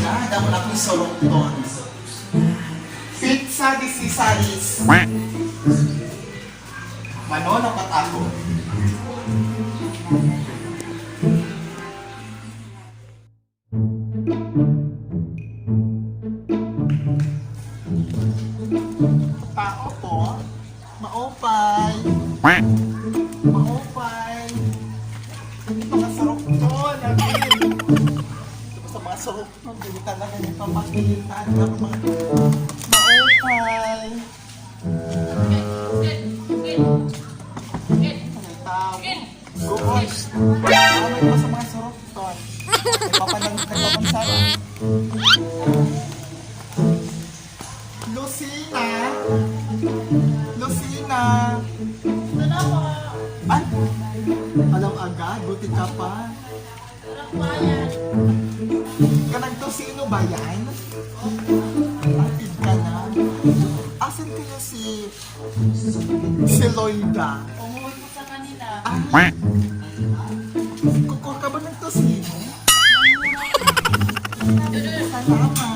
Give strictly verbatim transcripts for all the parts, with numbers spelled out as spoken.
Ah, damo na akon surok ton. Pizza de Cesaris. Manunukot ako. Tao po. Maupay. Maupay. Mga surok ton, lagi. Ito pa sa mga surok ton, dili talaga nagpapakita. Maupay. Mga tao. Guys, ano pa sa mga surok ton? Nagpapalang-, nagpapansara. Lucina. Lucina. Ay, alam agad, buti ka pa. Kanang Tocino ba yan? Atid ka na. Asan kaya si, si Loida? Umuwi ko sa kanila. Ay. Kukuha ka ba ng Tocino? Salamat.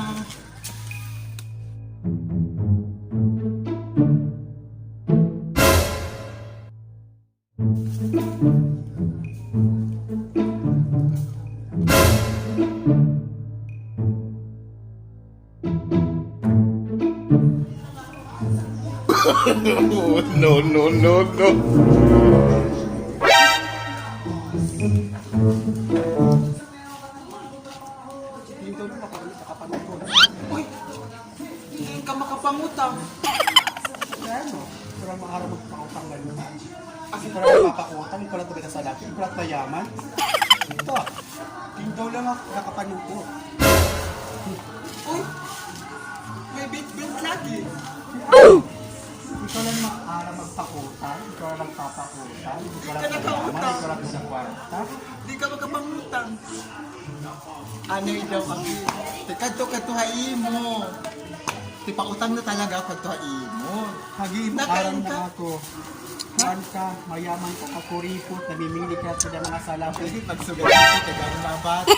No, no, no, no. Uy! Diin ka makapangutang. Ano? Pero maaram magpangutang na naman. Kasi para magpapautang, ikaw lang talaga sa laki, ikaw lang mayaman. Ito, tinggaw lang ako, nakapanukot. Uy! May bit-bit lagi. Ikaw lang maaram magpautang, ikaw lang papautang, ikaw lang mayaman, ikaw lang sa kwarta. Di ka makapangutang. Anay daw, abi. Tikadto-kadto ha imo. Tipautang na talaga ako kadto ha imo. Hagi, maaram na ako. Kuan ka, mayaman ka, kakuripot, namimili ka sa mga salapi. Kasi pag sugal ako, taga mabati.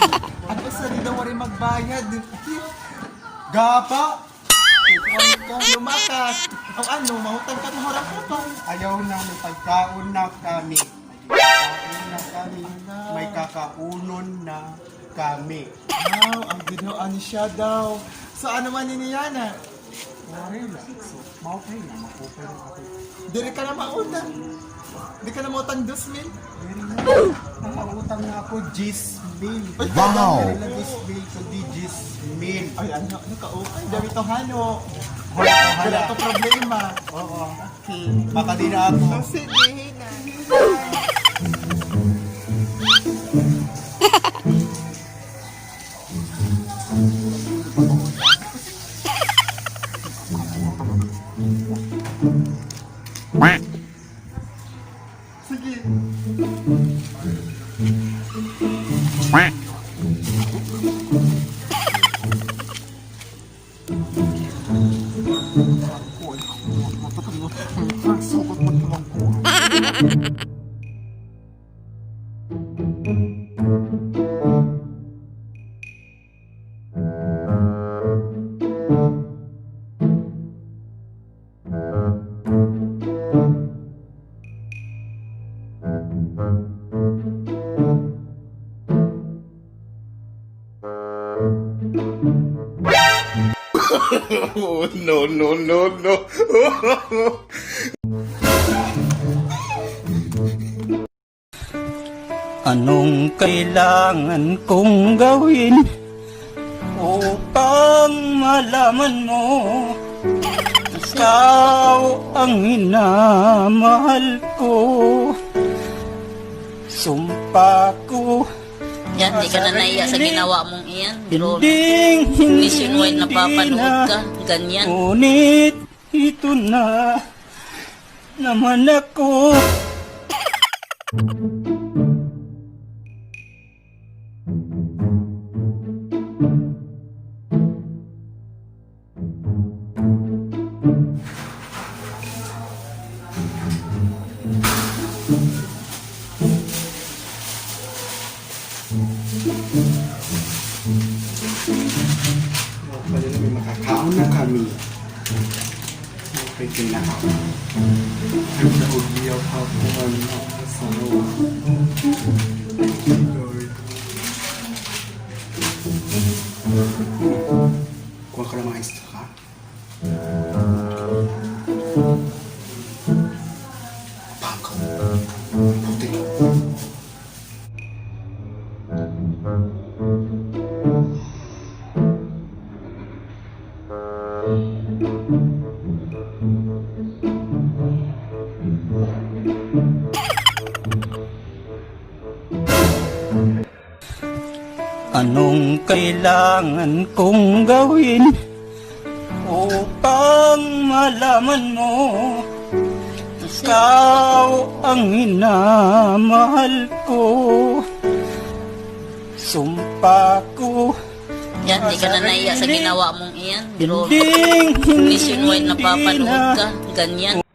Ako sa di daw waray magbayad. Gapa! Kuan ka, lumakat. O ano, mangutang ka, mahurang ka pa. Ayaw na, may pagkaon na kami. May kakaunon na kami. Wow, ang ginawa ni siya daw. So, ano man ini yana? Wala. So, maupay na, maupay na ako. Diri ka na mautang. Di ka na mautang dos mil? Diri na. Ang mautang na ako, diyes mil. Wow! Diri na dos mil, kundi diyes mil. Ay, ano, ano ka, okay? Dami to, hano. Wala ka problema. Oo. Makadi na ako. O, sige, hinay. Sige. No, no, no, no. Anong kailangan kong gawin upang malaman mo ikaw ang minamahal ko? Sumpa ko. Yan, di ka na nahiya sa ginawa mong iyan. Hindi, hindi na. Nationwide napapanood ka. Ganyan. Ngunit ito na naman ako. Pwede na ako. Ang naugyaw ako, ano, sa loob. Lord. Kuha ka ng mga isda ka. Pangko. Puti. Anong kailangan kong gawin upang malaman mo ikaw ang minamahal ko? Sumpa ko. Yan, di ka na naiya sa ginawa mong iyan. Pero hindi, hindi, nasyonwide napapanood ka. Ganyan.